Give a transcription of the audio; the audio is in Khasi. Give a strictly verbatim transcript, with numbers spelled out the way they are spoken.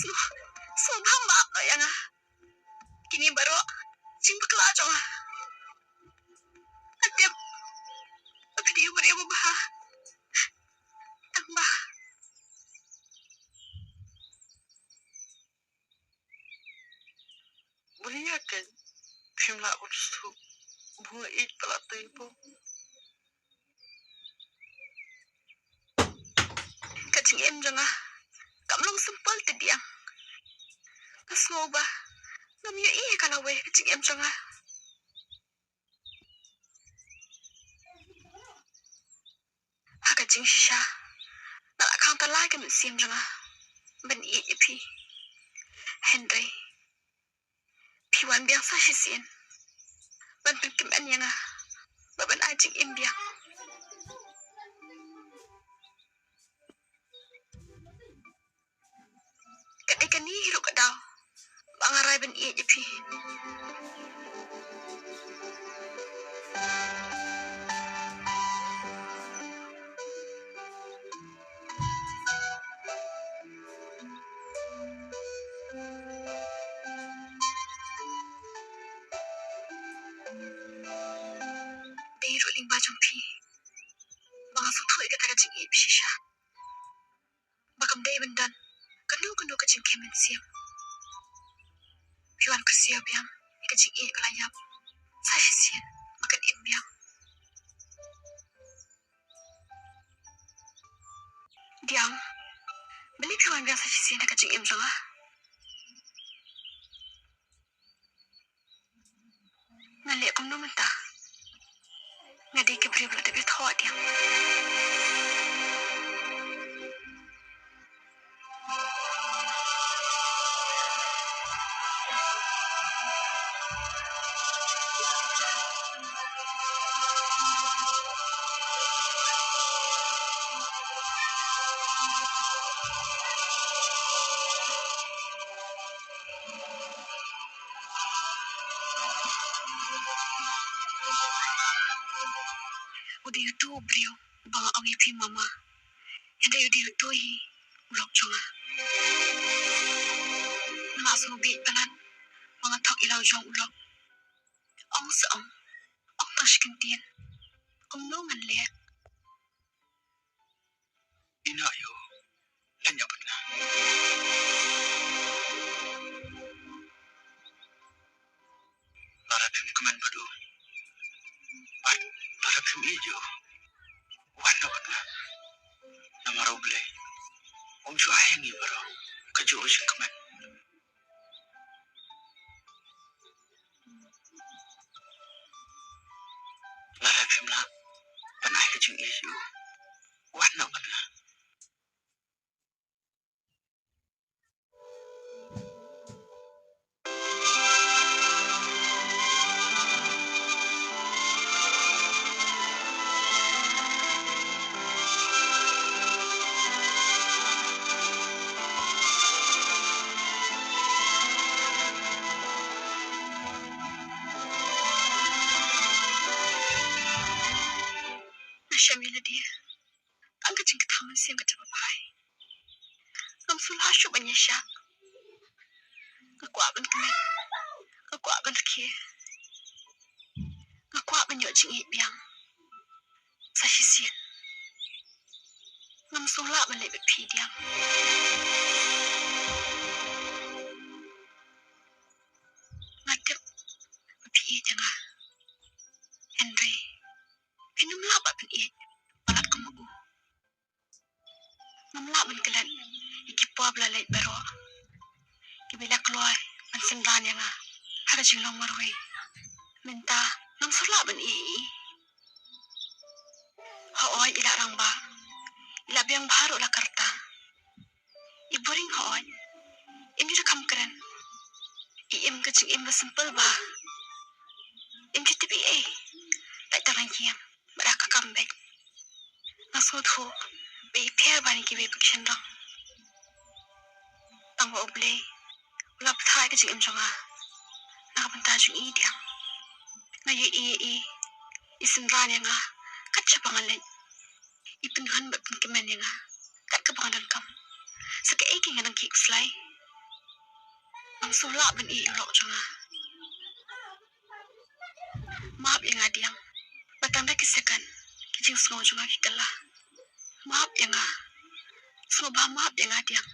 Sngewbha map noh ïa nga. Kine baroh jingpakla jong nga. Nga tip ba phi dei u briew ba bha. Tang ba bun ïa ka phim lah ban suk. Bun ïa palat te po. Ka jingim jong nga kam long simple te biang. Nga sngew ba ngam ïohi ïa ka lawei ka jingim jong nga. Ha ka jingshisha nga la khang ta lai ka mynsiem jong nga ban ïeit ïa phi. Hynrei phi wan biang sa shisien ban pynkmen ïa nga ba ban ai jingim biang. Ka dei kane hi ruh ka daw ba nga rai ban ïeit ïa phi. Dei ruh lyngba jong phi ba nga sngewthuh ïa kata ka jingïeit ba shisha, ba kam dei ban don kano kano ka jingkhim mynsiem. Phi wan kyrsiew biang ïa ka jingïeit ba la ïap sa shisien ba kan im biang. Diang, balei phi wan biang sa shisien ha ka jingim jong nga? Ngan leh kumno mynta? Nga dei ka briew ba la dep ïathoh, Diang. U dei utu u briew uba nga ong ïa phi mama. Hynrei u dei utu hi u lok jong nga. Nga la sngewbha palat ba nga thok ïa la u jong u lok. Ong sa ong, ong tang shi kyntien. Kumno ngan leh? Ïa u, leit noh bad nga. Lada phim kmen bad u, bad lada phim ïeit ïa u, wan noh bad nga. Namar U Blei um ju ai ïa ngi baroh kajuh ka jingkmen. Lada phim lah ban ai ka jingïeit ïa u, wan noh bad nga. Nga shem ïa lade tang ka jingkthang mynsiem kata ba phai. Ngam sngewlah shuh ban ïaishah. Nga kwah ban kmen, nga kwah ban rkhie, nga kwah ban ïoh jingïeit biang sa shisien. Ngam sngewlah ban leit bad phi, Diang. Nga tip ba phi ïeit ïa nga, hynrei phin ym lah ban ïeit palat kum u. Ngam lah ban klet ïa ki por ba la leit baroh, kiba la kloi ban synran ïa nga ha ka jinglong marwei. Mynta ngam sngewlah ban ïeit. Hooid, i la rangbah, i la biang bha ruh la ka rta. I buhrieh, hooid, im ju da kham kren. I im ka jingim ba simple bha. Im ju tip ei ei, lait tang ha ïing bad ha ka kam beit. Nga sngewthuh ba i pher ban ïa kiwei pat ki shynrang. Tang ba U Blei u la pynthikna ka jingim jong nga na ka bynta jong i, Diang. Nga ïohi ïa i, i synran ïa nga kat shaba nga leit. I pynhun bad pynkmen ïa nga kat kaba nga donkam. Sa kaei kein nga dang kiew khuslai? Ngam sngewlah ban ïeh ïa u lok jong nga. Map ïa nga Diang. Ba tang da ki second ki jingsngew jong nga ki kylla. Map ïa nga. Sngewbha map ïa nga Diang.